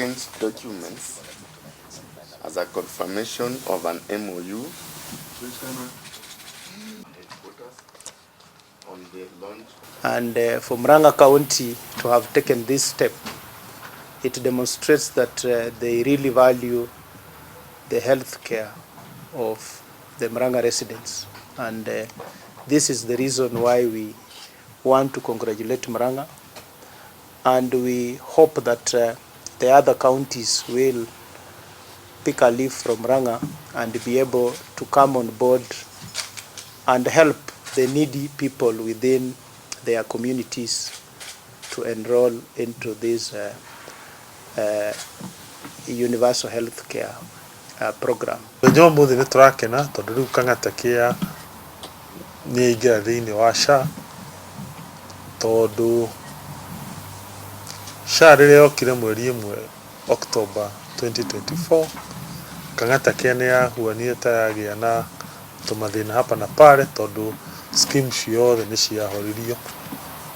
Exchange documents as a confirmation of an MOU on the launch. And for Murang'a County to have taken this step, it demonstrates that they really value the health care of the Murang'a residents. And this is the reason why we want to congratulate Murang'a, and we hope that the other counties will pick a leaf from Murang'a and be able to come on board and help the needy people within their communities to enroll into this universal health care program. Mũthenya wa ũmũthĩ nĩ tũrakena tondũ rĩu Kang'ata Care nĩ yaingĩra thĩinĩ wa SHA, tondũ SHA rĩrĩa yokire mweri 1 October 2024, Kang'ata Care nĩ yahuanire ta yagĩa na tũmathĩna hapa na pale, tondũ scheme ciothe nĩ ciahoririo.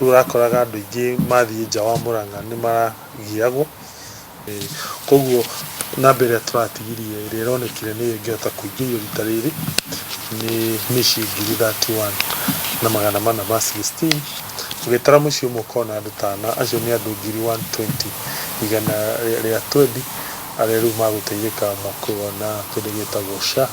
Rĩu ũrakoraga andũ aingĩ mathiĩ nja wa Mũrang'a nĩ maragiagwo. Koguo namba ĩrĩa tũratigirie, ĩrĩa ĩronekire nĩyo ĩngĩhota kũingĩrio rita rĩrĩ, nĩ mĩciĩ 31,416. Ũgĩtara mũciĩ ũmwe ũkona andũ ta ana, acio nĩ andũ 120,000, 120, arĩa rĩu magũteithĩka mwaka ũyũ na kĩndũ gĩtagwo SHA.